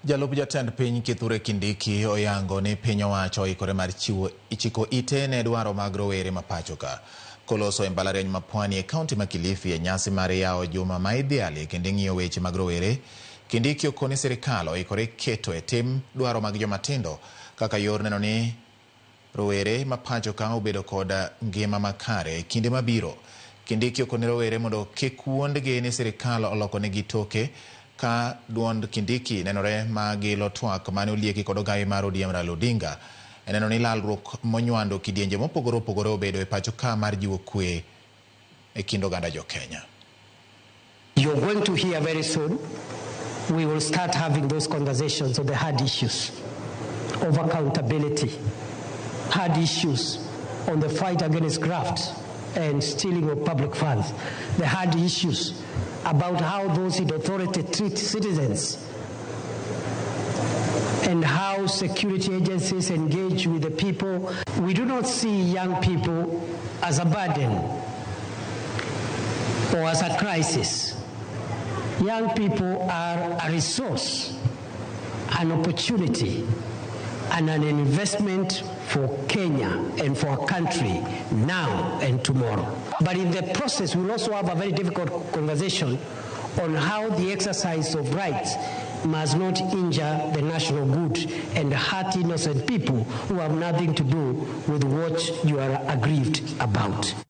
Jalup jatend piny Kithure Kindiki oyango ni piny owacho oikore mar chiwo chiko ite ne dwaro mag rowere ma pacho ka. Koloso e mbalariany ma Pwani e kaunti ma Kilifi e nyasi mar yawo juma ma idhialie kendo ing'iyo weche mag rowere, Kindiki okoni sirikal oikore keto e tim dwaro mag jomatindo kaka yor neno ni rowere ma pacho ka obedo kod ngima makare e kinde mabiro. Kindiki okone rowere mondo kik wuondgi ni sirikal olokonegi toke ka duond Kindiki nenore ma gilo twak mane olieki kod ogai mar ODM Raila Odinga e neno ni lalruok monywando kidienje mopogore opogore obedo e pacho ka mar jiwo kwe e kind oganda jo Kenya. You're going to hear very soon, we will start having those conversations on the hard issues of accountability, hard issues on the fight against graft and stealing of public funds, the hard issues about how those in authority treat citizens and how security agencies engage with the people. We do not see young people as a burden or as a crisis. Young people are a resource, an opportunity, and an investment for Kenya and for our country now and tomorrow. But in the process, we'll also have a very difficult conversation on how the exercise of rights must not injure the national good and hurt innocent people who have nothing to do with what you are aggrieved about.